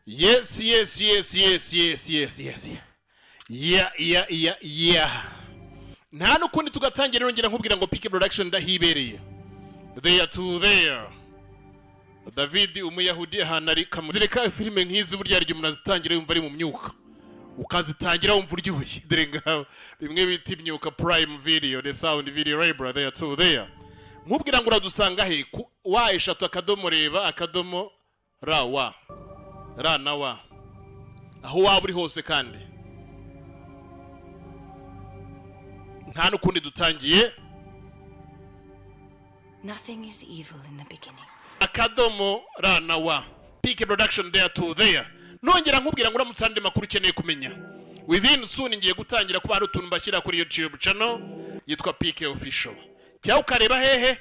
Yes, yeah. Nta n'ukundi tugatangira, nongera nkubwira ngo PK Production ndahibereye, there to there. David Umuyahudi ahantu ari zireka filime nk'izi, burya hari igihe umuntu azitangira yumva ari mu myuka, ukazitangira wumva uryoshye. Dore ngaho bimwe bita imyuka. Prime Video, the sound video library, there to there. Nkubwira ngo uradusanga he? Ku wa eshatu akadomo reba akadomo ra wa ra na wa, aho waba uri hose. Kandi nta n'ukundi dutangiye. Nothing is evil in the beginning. Akadomo ra na wa, PK Production, there to there. Nongera nkubwira ngo uramutse andi makuru ukeneye kumenya, within soon ngiye gutangira kuba hari utuntu mbashyira kuri YouTube channel yitwa PK Official, cyangwa ukareba hehe?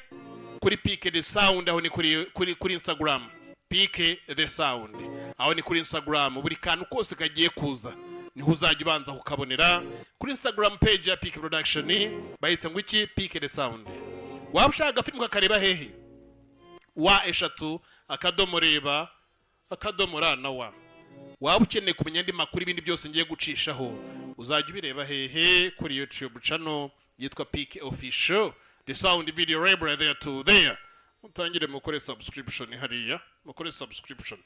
Kuri PK the Sound, aho ni kuri Instagram. PK the Sound, aho ni kuri Instagram. Buri kantu kose kagiye kuza niho uzajya ubanza kukabonera, kuri Instagram page ya PK Production. Bayitse ngo iki? PK the Sound. Waba ushaka agafilmu kakareba hehe? Wa eshatu akadomo reba akadomo ra na wa. Waba ukeneye kumenya andi makuru, ibindi byose ngiye gucishaho, uzajya ubireba hehe? Kuri YouTube channel yitwa PK Official, the sound video library, there to there. Mutangire mukore subscription hariya, mukore subscription,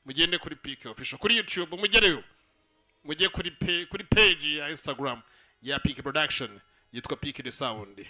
mugende kuri PK Official kuri YouTube, mugereyo, mujye kuri page ya Instagram ya PK Production yitwa PK the Sound.